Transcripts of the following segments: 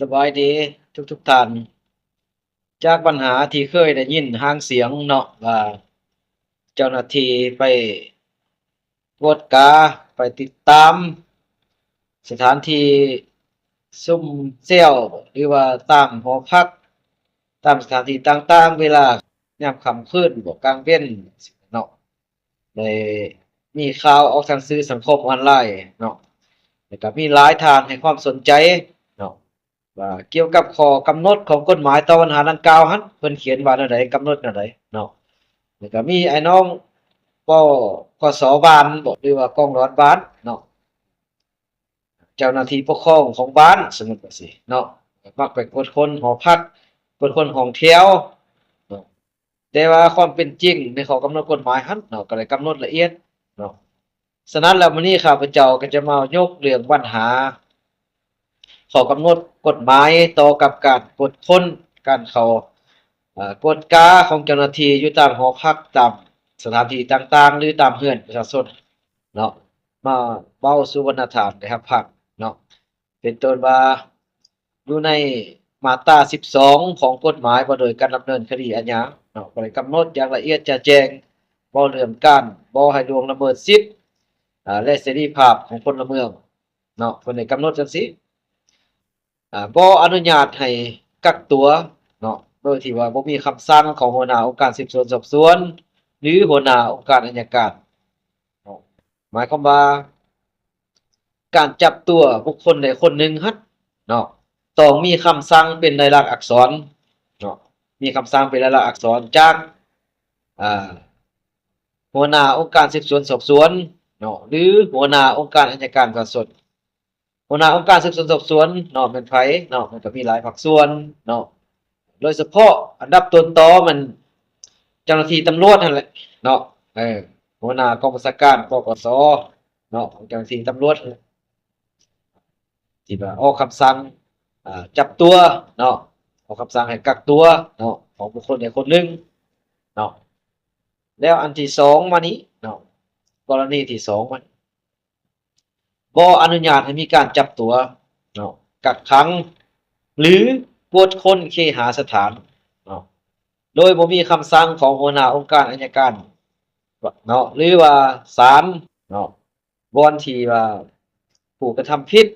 ສະບາຍດີທຸກໆທ່ານ. ຈາກບັນຫາທີ່ເຄີຍໄດ້ຍິນຫາງສຽງເນາະ ວ່າເຈົ້າໜ້າທີ່ໄປກວດກາ ໄປຕິດຕາມສະຖານທີ່ຊຸມແຊວ ຫຼືວ່າຕາມຫໍພັກ ຕາມສະຖານທີ່ຕ່າງໆ ເວລາຍາມຄ່ຳຄືນ ກາງເວັນເນາະ ໄດ້ມີຂ່າວອອກທາງສື່ສັງຄົມອອນລາຍເນາະ ແລ້ວກໍມີຫຼາຍທ່ານໃຫ້ຄວາມສົນໃຈເນາະ ວ່າກ່ຽວກັບຂໍ້ກຳນົດຂອງກົດໝາຍຕໍ່ບັນຫາດັ່ງກ່າວຫັ້ນ ເພິ່ນຂຽນວ່າແນວໃດ ກຳນົດແນວໃດເນາະ ແລ້ວກໍມີອ້າຍນ້ອງ ປກສ ບ້ານບໍ ຫຼືວ່າກອງຫຼອນບ້ານເນາະ ເຈົ້າໜ້າທີ່ປົກຄອງຂອງບ້ານ ສົມມຸດວ່າຊີ້ເນາະ ມັກໄປກວດຄົນຫໍພັກ ກວດຄົນຫ້ອງແຖວເນາະ ແຕ່ວ່າຄວາມເປັນຈິງໃນຂໍ້ກຳນົດກົດໝາຍຫັ້ນເນາະ ກໍໄດ້ກຳນົດລະອຽດເນາະ. ສະນັ້ນແລ້ວ ມື້ນີ້ຂ້າພະເຈົ້າກໍຈະມາຍົກເລື່ອງບັນຫາຂໍ້ກຳນົດກົດໝາຍຕໍ່ກັບການກວດຄົ້ນ ການເຂົ້າ ເອີ ກວດກາຂອງເຈົ້າໜ້າທີ່ຢູ່ຕາມຫໍພັກ ຕາມສະຖານທີ່ຕ່າງໆ ຫຼືຕາມເຮືອນປະຊາຊົນເນາະ ມາເວົ້າສູ່ບັນດາທ່ານໄດ້ຮັບຟັງເນາະ. ເປັນຕົ້ນວ່າ ຢູ່ໃນມາດຕາສິບສອງຂອງກົດໝາຍວ່າດ້ວຍການດຳເນີນຄະດີອາຍາເນາະ ກໍໄດ້ກຳນົດຢ່າງລະອຽດຈະແຈ້ງ ເວົ້າເລື່ອງການບໍ່ໃຫ້ລ່ວງລະເມີດສິດ ອາ ແລະ ເສລີພາບຂອງພົນລະເມືອງເນາະ ເພິ່ນໄດ້ກຳນົດຈັ່ງຊີ້ ອາ ບໍ່ອະນຸຍາດໃຫ້ກັກຕົວເນາະ ໂດຍທີ່ວ່າບໍ່ມີຄຳສັ່ງຂອງຫົວໜ້າອົງການສືບສວນສອບສວນ ຫຼື ຫົວໜ້າອົງການໄອຍະການເນາະ ໝາຍຄວາມວ່າ ການຈັບຕົວບຸກຄົນໃດຄົນໜຶ່ງຫັ້ນເນາະ ຕ້ອງມີຄຳສັ່ງເປັນລາຍລັກອັກສອນເນາະ ມີຄຳສັ່ງເປັນລາຍລັກອັກສອນຈາກ ອາ ຫົວໜ້າອົງການສືບສວນສອບສວນເນາະ ຫຼື ຫົວໜ້າອົງການໄອຍະການປະຊາຊົນ. ຫົວໜ້າອົງການສືບສວນສອບສວນເນາະ ແມ່ນໃຜເນາະ ມັນກໍມີຫຼາຍພາກສ່ວນເນາະ ໂດຍສະເພາະອັນດັບຕົ້ນຕໍແມ່ນເຈົ້າໜ້າທີ່ຕຳຫຼວດຫັ້ນແຫຼະເນາະ ເອີ ຫົວໜ້າກອງບັນຊາການ ປກສ ເນາະ ຂອງເຈົ້າໜ້າທີ່ຕຳຫຼວດຫັ້ນແຫຼະ ທີ່ວ່າອອກຄຳສັ່ງ ອາ ຈັບຕົວເນາະ ອອກຄຳສັ່ງໃຫ້ກັກຕົວເນາະ ຂອງບຸກຄົນໃດຄົນໜຶ່ງເນາະ. ແລ້ວອັນທີສອງມານີ້ເນາະ ກໍລະນີທີສອງມານີ້ ບໍ່ອະນຸຍາດໃຫ້ມີການຈັບຕົວເນາະ ກັກຂັງ ຫຼື ກວດຄົ້ນເຄຫາສະຖານເນາະ ໂດຍບໍ່ມີຄຳສັ່ງຂອງຫົວໜ້າອົງການໄອຍະການເນາະ ຫຼືວ່າສານເນາະ ບ່ອນທີ່ວ່າຜູ້ກະທຳຜິດ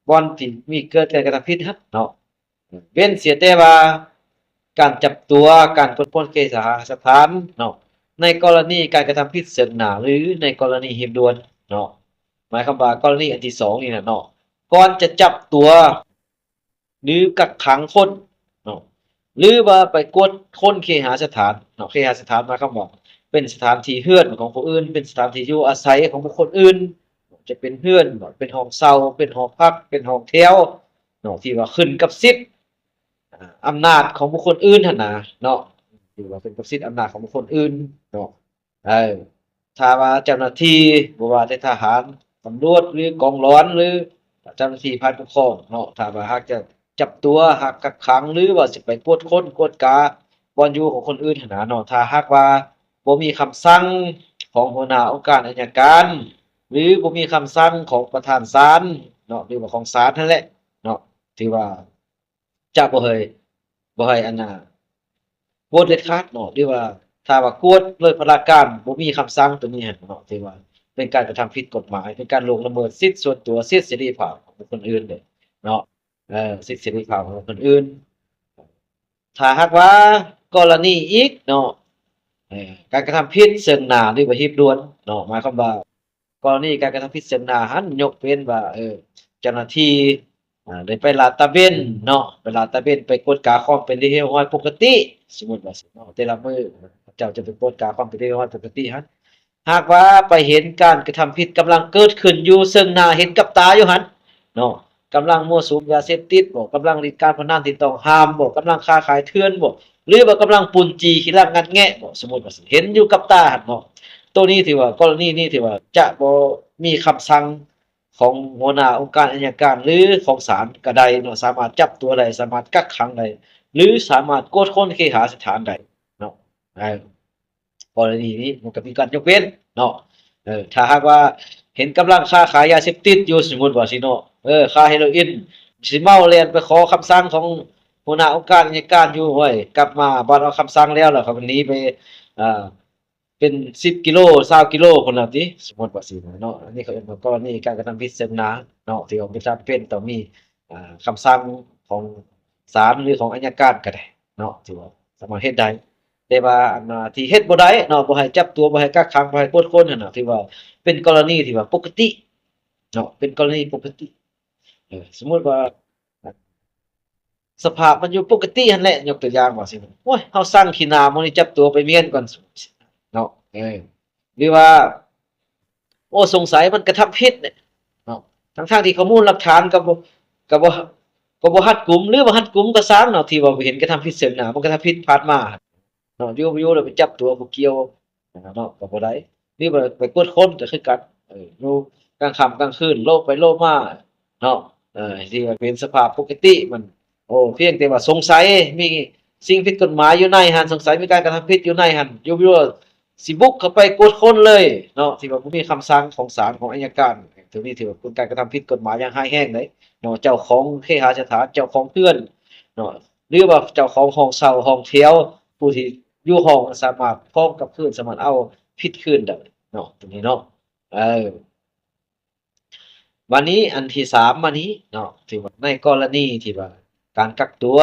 ບ່ອນທີ່ມີເກີດການກະທຳຜິດຫັ້ນເນາະ ເວັ້ນເສຍແຕ່ວ່າການຈັບຕົວ ການກວດຄົ້ນເຄຫາສະຖານເນາະ ໃນກໍລະນີການກະທຳຜິດເຊິ່ງໜ້າ ຫຼື ໃນກໍລະນີຮີບດ່ວນເນາະ ໝາຍຄວາມວ່າກໍລະນີອັນທີສອງນີ້ນະເນາະ ກ່ອນຈະຈັບຕົວ ຫຼື ກັກຂັງຄົນເນາະ ຫຼືວ່າໄປກວດຄົ້ນເຄຫາສະຖານເນາະ ເຄຫາສະຖານໝາຍຄວາມວ່າເປັນສະຖານທີ່ເຮືອນຂອງຜູ້ອື່ນ ເປັນສະຖານທີ່ຢູ່ອາໄສຂອງບຸກຄົນອື່ນ ຈະເປັນເຮືອນບໍ ເປັນຫ້ອງເຊົ່າ ເປັນຫໍພັກ ເປັນຫ້ອງແຖວເນາະ ທີ່ວ່າຂຶ້ນກັບສິດ ອາ ອຳນາດຂອງບຸກຄົນອື່ນຫັ້ນນະເນາະ ທີ່ວ່າຂຶ້ນກັບສິດອຳນາດຂອງບຸກຄົນອື່ນເນາະ ເອີ ຖ້າວ່າເຈົ້າໜ້າທີ່ ບໍ່ວ່າແຕ່ທະຫານ ຕຳຫຼວດ ຫຼື ກອງຫຼອນ ຫຼື ເຈົ້າໜ້າທີ່ຝ່າຍປົກຄອງເນາະ ຖ້າວ່າຫາກຈະຈັບຕົວ ຫາກກັກຂັງ ຫຼືວ່າຊິໄປກວດຄົ້ນກວດກາບ່ອນຢູ່ຂອງຄົນອື່ນຫັ້ນນະເນາະ ຖ້າຫາກວ່າບໍ່ມີຄຳສັ່ງຂອງຫົວໜ້າອົງການໄອຍະການ ຫຼືບໍ່ມີຄຳສັ່ງຂອງປະທານສານເນາະ ຫຼືວ່າຂອງສານຫັ້ນແຫຼະເນາະ ຖືວ່າ ຈະບໍ່ໃຫ້ ບໍ່ໃຫ້ອັນນ່າ ກວດເດັດຂາດເນາະ ຫຼືວ່າຖ້າວ່າກວດໂດຍພະລາການ ບໍ່ມີຄຳສັ່ງໂຕນີ້ຫັ້ນເນາະ ຖືວ່າເປັນການກະທຳຜິດກົດໝາຍ ເປັນການລ່ວງລະເມີດສິດສ່ວນຕົວ ສິດເສລີພາບຂອງບຸກຄົນອື່ນເດ້ເນາະ ເອີ ສິດເສລີພາບຂອງບຸກຄົນອື່ນ. ຖ້າຫາກວ່າກໍລະນີອີກເນາະ ເອີ ການກະທຳຜິດເຊິ່ງໜ້າ ຫຼືວ່າຮີບດ່ວນເນາະ ໝາຍຄວາມວ່າ ກໍລະນີການກະທຳຜິດເຊິ່ງໜ້າຫັ້ນ ຍົກເວັ້ນວ່າ ເອີ ເຈົ້າໜ້າທີ່ ອາ ໄດ້ໄປລາດຕະເວນເນາະ ໄປລາດຕະເວນ ໄປກວດກາຄວາມເປັນທີ່ຮຽບຮ້ອຍປົກກະຕິ ສົມມຸດວ່າຊີ້ເນາະ ແຕ່ລະມື້ເຈົ້າຈະໄປກວດກາຄວາມເປັນທີ່ຮຽບຮ້ອຍປົກກະຕິຫັ້ນ ຫາກວ່າໄປເຫັນການກະທຳຜິດກຳລັງເກີດຂຶ້ນຢູ່ເຊິ່ງໜ້າ ເຫັນກັບຕາຢູ່ຫັ້ນເນາະ ກຳລັງມົ້ວສຸມຢາເສບຕິດບໍ ກຳລັງຫຼິ້ນການພະນັນທີ່ຕ້ອງຫ້າມບໍ ກຳລັງຄ້າຂາຍເຖື່ອນບໍ ຫຼືວ່າກຳລັງປຸ້ນຈີ້ຂີ້ລັກງັດແງະບໍ ສົມມຸດວ່າເຫັນຢູ່ກັບຕາຫັ້ນເນາະ ໂຕນີ້ຖືວ່າ ກໍລະນີນີ້ຖືວ່າຈະບໍ່ມີຄຳສັ່ງຂອງຫົວໜ້າອົງການໄອຍະການ ຫຼືຂອງສານກໍໄດ້ເນາະ ສາມາດຈັບຕົວໄດ້ ສາມາດກັກຂັງໄດ້ ຫຼືສາມາດກວດຄົ້ນເຄຫາສະຖານໄດ້ເນາະ ເອີ ກໍລະນີນີ້ມັນກໍມີການຍົກເວັ້ນເນາະ ເອີ ຖ້າຫາກວ່າເຫັນກຳລັງຄ້າຂາຍຢາເສບຕິດຢູ່ ສົມມຸດວ່າຊີ້ເນາະ ເອີ ຄ້າເຮໂຣອິນ ຊິເມົາແລ່ນໄປຂໍຄຳສັ່ງຂອງຫົວໜ້າອົງການອັຍການຢູ່ ໂອ້ຍ ກັບມາບັດເອົາຄຳສັ່ງແລ້ວ ແລ້ວເຂົາກໍໜີໄປ ເອີ ເປັນສິບກິໂລ ຊາວກິໂລພຸ້ນລະຕິ ສົມມຸດວ່າຊີ້ນະເນາະ. ອັນນີ້ເຂົາເອີ້ນວ່າກໍລະນີການກະທຳຜິດເຊິ່ງໜ້າເນາະ ທີ່ວ່າບໍ່ຈຳເປັນຕ້ອງມີ ອ່າ ຄຳສັ່ງຂອງສານ ຫຼື ຂອງອັຍການກໍໄດ້ເນາະ ທີ່ວ່າສາມາດເຮັດໄດ້. ແຕ່ວ່າອັນ ອ່າ ທີ່ເຮັດບໍ່ໄດ້ເນາະ ບໍ່ໃຫ້ຈັບຕົວ ບໍ່ໃຫ້ກັກຂັງ ບໍ່ໃຫ້ກວດຄົນຫັ້ນນະ ຖືວ່າເປັນກໍລະນີທີ່ວ່າປົກກະຕິເນາະ ເປັນກໍລະນີປົກກະຕິ. ເອີ ສົມມຸດວ່າ ສະພາບມັນຢູ່ປົກກະຕິຫັ້ນແຫຼະ ຍົກຕົວຢ່າງວ່າຊີ້ ໂອ້ຍ ເຮົາສັ່ງຂີ້ໜ້າໝູ່ນີ້ຈັບຕົວໄປມ້ຽນກ່ອນເນາະ ເອີ ຫຼືວ່າ ໂອ້ ສົງໄສມັນກະທຳຜິດເນາະ ທັງໆທີ່ຂໍ້ມູນຫຼັກຖານກໍບໍ່ ກໍບໍ່ ກໍບໍ່ຮັດກຸມ ຫຼືວ່າຮັດກຸມກໍຊ່າງເນາະ ທີ່ວ່າບໍ່ເຫັນກະທຳຜິດເຊິ່ງໜ້າ ມັນກະທຳຜິດຜ່ານມາເນາະ ຢູ່ບໍ່ຢູ່ແລ້ວໄປຈັບຕົວຜູ້ກ່ຽວ ເນາະ ກໍບໍ່ໄດ້ ຫຼືວ່າໄປກວດຄົນກໍຄືກັນ ເອີ ຢູ່ກາງຄ່ຳກາງຄືນ ໂລບໄປໂລບມາເນາະ ເອີ ທີ່ວ່າເປັນສະພາບປົກກະຕິມັນ ໂອ້ ພຽງແຕ່ວ່າສົງໄສມີສິ່ງຜິດກົດໝາຍຢູ່ໃນຫັ້ນ ສົງໄສມີການກະທຳຜິດຢູ່ໃນຫັ້ນ ຢູ່ ຢູ່ຊິບຸກເຂົ້າໄປກວດຄົນເລີຍເນາະ ທີ່ວ່າບໍ່ມີຄຳສັ່ງຂອງສານ ຂອງອັຍການ ໂຕນີ້ຖືວ່າເປັນການກະທຳຜິດກົດໝາຍຢ່າງຮ້າຍແຮງເດ້ເນາະ ເຈົ້າຂອງເຄຫະສະຖານ ເຈົ້າຂອງເຮືອນເນາະ ຫຼືວ່າເຈົ້າຂອງຫ້ອງເຊົ່າຫ້ອງແຖວ ຜູ້ທີ່ ຢູ່ຫ້ອງສາມາດຟ້ອງກັບຄືນ ສາມາດເອົາຜິດຄືນໄດ້ເນາະ ຕົງນີ້ເນາະ ເອີ ບາດນີ້ອັນທີສາມມານີ້ເນາະ ຖືວ່າໃນກໍລະນີທີ່ວ່າການກັກຕົວ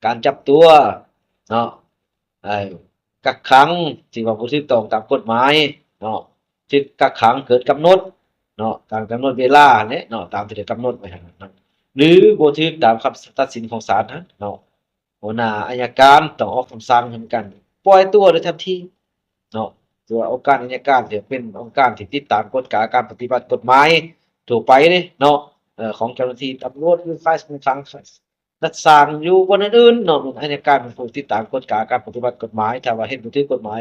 ການຈັບຕົວເນາະ ເອີ ກັກຂັງທີ່ວ່າບໍ່ຖືກຕ້ອງຕາມກົດໝາຍເນາະ ຖືກກັກຂັງເກີນກຳນົດເນາະ ຕາມກຳນົດເວລາຫັ້ນແຫຼະເນາະ ຕາມທີ່ໄດ້ກຳນົດໄວ້ຫັ້ນນະ ຫຼືບໍ່ຖືກຕາມຄຳຕັດສິນຂອງສານຫັ້ນເນາະ ຫົວໜ້າອັຍການຕ້ອງອອກຄຳສັ່ງໃຫ້ມີການປ່ອຍຕົວໂດຍທັນທີເນາະ ຄືວ່າອົງການອັຍການຖືເປັນອົງການທີ່ຕິດຕາມກວດກາການປະຕິບັດກົດໝາຍທົ່ວໄປເດ້ເນາະ ເອີ ຂອງເຈົ້າໜ້າທີ່ຕຳຫຼວດ ຫຼື ຝ່າຍຄຸມຂັງ ລັດສ້າງຢູ່ບ່ອນອື່ນໆເນາະ ອັຍການເປັນຜູ້ຕິດຕາມກວດກາການປະຕິບັດກົດໝາຍ ຖ້າວ່າເຮັດບໍ່ຖືກກົດໝາຍ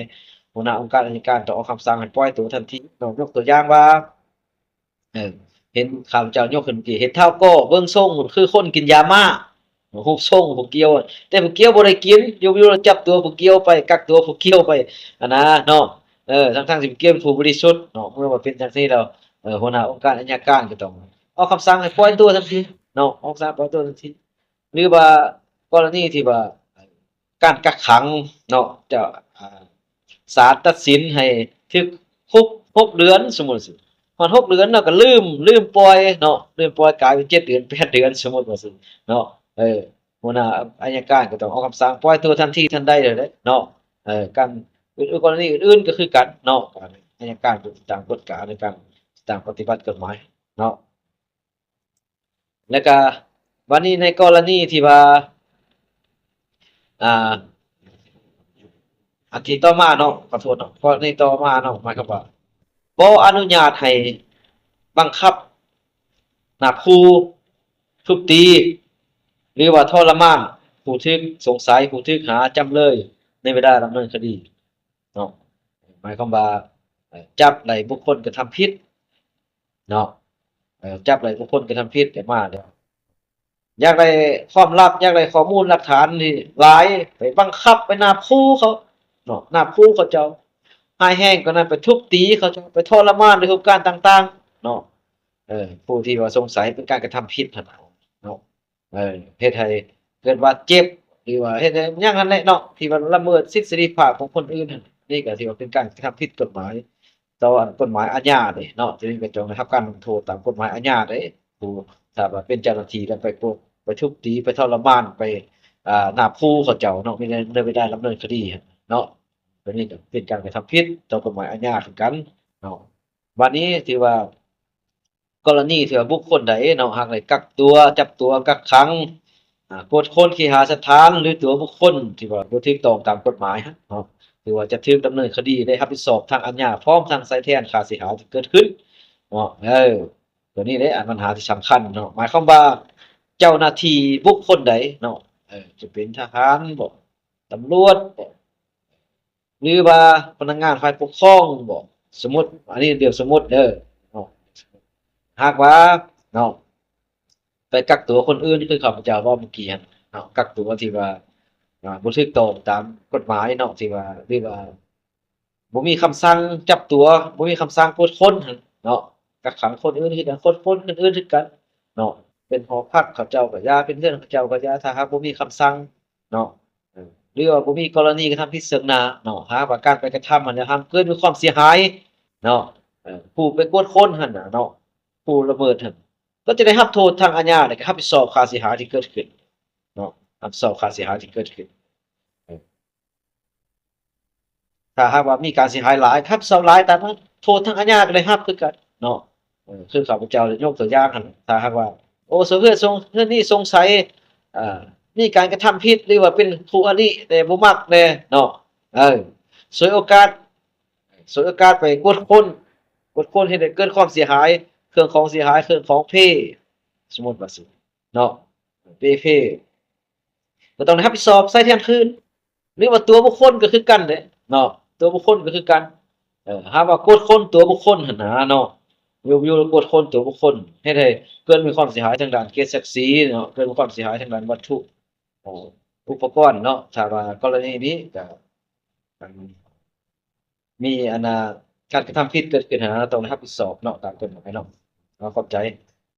ຫົວໜ້າອົງການອັຍການຕ້ອງອອກຄຳສັ່ງໃຫ້ປ່ອຍຕົວທັນທີເນາະ ຍົກຕົວຢ່າງວ່າ ເອີ ເຫັນຂ້າພະເຈົ້າຍົກຂຶ້ນເມື່ອກີ້ ເຫັນທ້າວກໍເບິ່ງຊົງຄືຄົນກິນຢາມ້າ ຮູບຊົງຜູ້ກ່ຽວ ແຕ່ຜູ້ກ່ຽວບໍ່ໄດ້ກິນ ຢູ່ໆຈັບຕົວຜູ້ກ່ຽວໄປ ກັກຕົວຜູ້ກ່ຽວໄປ ອັນນະເນາະ ເອີ ທັງໆທີ່ຜູ້ກ່ຽວເປັນຜູ້ບໍລິສຸດເນາະ ເມື່ອວ່າເປັນຈັ່ງຊີ້ແລ້ວ ເອີ ຫົວໜ້າອົງການອັຍການກໍຕ້ອງອອກຄຳສັ່ງໃຫ້ປ່ອຍຕົວທັນທີເນາະ ອອກຄຳສັ່ງປ່ອຍຕົວທັນທີ ຫຼືວ່າກໍລະນີທີ່ວ່າ ການກັກຂັງເນາະ ຈະ ອ່າ ສານຕັດສິນໃຫ້ຖືກຄຸກຫົກເດືອນ ສົມມຸດ ຮອດຫົກເດືອນເນາະ ກໍລືມ ລືມປ່ອຍເນາະ ລືມປ່ອຍ ກາຍເປັນເຈັດເດືອນ ແປດເດືອນ ສົມມຸດວ່າຊີ້ເນາະ ເອີ ຫົວໜ້າອັຍການກໍຕ້ອງອອກຄຳສັ່ງປ່ອຍຕົວທັນທີທັນໃດເລີຍເນາະ ເອີ ການ ກໍລະນີອື່ນໆກໍຄືກັນເນາະ ອັຍການກໍຕິດຕາມກວດກາໃນການຕິດຕາມປະຕິບັດກົດໝາຍເນາະ. ແລ້ວກະບາດນີ້ໃນກໍລະນີທີ່ວ່າ ອ່າ ອັນທີ່ຕໍ່ມາເນາະ ຂໍໂທດເນາະ ກໍລະນີຕໍ່ມາເນາະ ໝາຍຄວາມວ່າບໍ່ອະນຸຍາດໃຫ້ບັງຄັບ ນາບຂູ່ ທຸບຕີ ຫຼືວ່າທໍລະມານຜູ້ຖືກສົງໄສ ຜູ້ຖືກຫາ ຈຳເລີຍ ໃນເວລາດຳເນີນຄະດີເນາະ ໝາຍຄວາມວ່າ ເອີ ຈັບໄດ້ບຸກຄົນກະທຳຜິດ ເນາະ ເອີ ຈັບໄດ້ບຸກຄົນກະທຳຜິດ ແຕ່ມາແລ້ວ ຢາກໄດ້ຄວາມລັບ ຢາກໄດ້ຂໍ້ມູນຫຼັກຖານທີ່ຫຼາຍ ໄປບັງຄັບ ໄປນາບຂູ່ເຂົາເນາະ ນາບຂູ່ເຂົາເຈົ້າ ຮ້າຍແຮງກວ່ານັ້ນ ໄປທຸບຕີເຂົາເຈົ້າ ໄປທໍລະມານດ້ວຍຮູບການຕ່າງໆເນາະ ເອີ ຜູ້ທີ່ວ່າສົງໄສເປັນການກະທຳຜິດຫັ້ນນະເນາະ ເອີ ເຮັດໃຫ້ເກີດບາດເຈັບ ຫຼືວ່າເຮັດໃຫ້ຫຍັງຫັ້ນແຫຼະເນາະ ທີ່ວ່າລະເມີດສິດເສລີພາບຂອງຄົນອື່ນຫັ້ນ ນີ້ກໍຖືວ່າເປັນການກະທຳຜິດກົດໝາຍ ຕໍ່ອັນກົດໝາຍອາຍາເດ້ເນາະ ທີ່ນີ້ກໍຕ້ອງໄດ້ຮັບການລົງໂທດຕາມກົດໝາຍອາຍາເດ້ ຜູ້ຖ້າວ່າເປັນເຈົ້າໜ້າທີ່ແລ້ວໄປໂກດ ໄປທຸບຕີ ໄປທໍລະມານ ໄປ ອ່າ ນາບຂູ່ເຂົາເຈົ້າເນາະ ໃນເວລາດຳເນີນຄະດີເນາະ ຕົວນີ້ກໍເປັນການກະທຳຜິດຕໍ່ກົດໝາຍອາຍາຄືກັນເນາະ ບາດນີ້ຖືວ່າ ກໍລະນີທີ່ວ່າບຸກຄົນໃດເນາະ ຫາກໄດ້ກັກຕົວ ຈັບຕົວ ກັກຂັງ ອາ ກວດຄົ້ນເຄຫະສະຖານ ຫຼືຕົວບຸກຄົນທີ່ວ່າບໍ່ຖືກຕ້ອງຕາມກົດໝາຍເນາະ ຖືວ່າຈະຖືກດຳເນີນຄະດີ ໄດ້ຮັບຜິດຊອບທາງອາຍາ ພ້ອມທັງໃຊ້ແທນຄ່າເສຍຫາຍທີ່ເກີດຂຶ້ນເນາະ ເອີ ຕົວນີ້ເດ້ ອັນບັນຫາທີ່ສຳຄັນເນາະ ໝາຍຄວາມວ່າເຈົ້າໜ້າທີ່ບຸກຄົນໃດເນາະ ເອີ ຈະເປັນທະຫານບໍ ຕຳຫຼວດບໍ ຫຼືວ່າພະນັກງານຝ່າຍປົກຄອງບໍ ສົມມຸດ ອັນນີ້ເລື່ອງສົມມຸດເດີເນາະ ຫາກວ່າເນາະ ໄປກັກຕົວຄົນອື່ນ ຄືຂ້າພະເຈົ້າເວົ້າເມື່ອກີ້ຫັ້ນເນາະ ກັກຕົວທີ່ວ່າ ອ່າ ບໍ່ຖືກຕ້ອງຕາມກົດໝາຍເນາະ ທີ່ວ່າ ຫຼືວ່າ ບໍ່ມີຄຳສັ່ງຈັບຕົວ ບໍ່ມີຄຳສັ່ງກວດຄົ້ນຫັ້ນເນາະ ກັກຂັງຄົນອື່ນຄືກັນ ກວດຄົ້ນຄົນອື່ນຄືກັນເນາະ ເປັນຫໍພັກເຂົາເຈົ້າກໍຢ່າ ເປັນເຮືອນເຂົາເຈົ້າກໍຢ່າ ຖ້າຫາກບໍ່ມີຄຳສັ່ງເນາະ ເອີ ຫຼືວ່າບໍ່ມີກໍລະນີກະທຳຜິດເຊິ່ງໜ້າເນາະ ຫາກວ່າການໄປກະທຳຫັ້ນແລ້ວ ຫາກເກີດມີຄວາມເສຍຫາຍເນາະ ເອີ ຜູ້ໄປກວດຄົນຫັ້ນນະເນາະ ຜູ້ລະເມີດຫັ້ນ ກໍຈະໄດ້ຮັບໂທດທາງອາຍາ ແລະກໍຮັບຜິດຊອບຄ່າເສຍຫາຍທີ່ເກີດຂຶ້ນເນາະ ຮັບຜິດຊອບຄ່າເສຍຫາຍທີ່ເກີດຂຶ້ນ. ຖ້າຫາກວ່າມີການເສຍຫາຍຫຼາຍ ຮັບຜິດຊອບຫຼາຍ ຕາມນັ້ນໂທດທາງອາຍາກໍໄດ້ຮັບຄືກັນເນາະ ເອີ ຄືຂ້າພະເຈົ້າໄດ້ຍົກຕົວຢ່າງຫັ້ນ ຖ້າຫາກວ່າ ໂອ້ ເຮືອນ ເຮືອນນີ້ສົງໄສ ເອີ ມີການກະທຳຜິດ ຫຼືວ່າເປັນຄູ່ອະລິແດ່ ບໍ່ມັກແດ່ເນາະ ເອີ ສວຍໂອກາດ ສວຍໂອກາດໄປກວດຄົ້ນ ກວດຄົ້ນເຮັດໃຫ້ເກີດຄວາມເສຍຫາຍ ເຄື່ອງຂອງເສຍຫາຍ ເຄື່ອງຂອງເພ ສົມມຸດວ່າຊີ້ເນາະ ເປ່ເພ ກໍຕ້ອງໄດ້ຮັບຜິດຊອບໃຊ້ແທນຄືນ ຫຼືວ່າຕົວບຸກຄົນກໍຄືກັນເດ້ເນາະ ຕົວບຸກຄົນກໍຄືກັນ ເອີ ຫາວ່າກວດຄົ້ນຕົວບຸກຄົນຫັ້ນນະເນາະ ຢູ່ໆກວດຄົ້ນຕົວບຸກຄົນ ເຮັດໃຫ້ເກີດມີຄວາມເສຍຫາຍທາງດ້ານກຽດສັກສີເນາະ ເກີດມີຄວາມເສຍຫາຍທາງດ້ານວັດຖຸ ເອີ ອຸປະກອນເນາະ ຖ້າວ່າກໍລະນີນີ້ກໍ ອັນ ມີອັນນ່າ ການກະທຳຜິດເກີດຂຶ້ນຫັ້ນນະ ຕ້ອງໄດ້ຮັບຜິດຊອບເນາະ ຕາມກົດໝາຍເນາະ ເນາະ ຂອບໃຈ.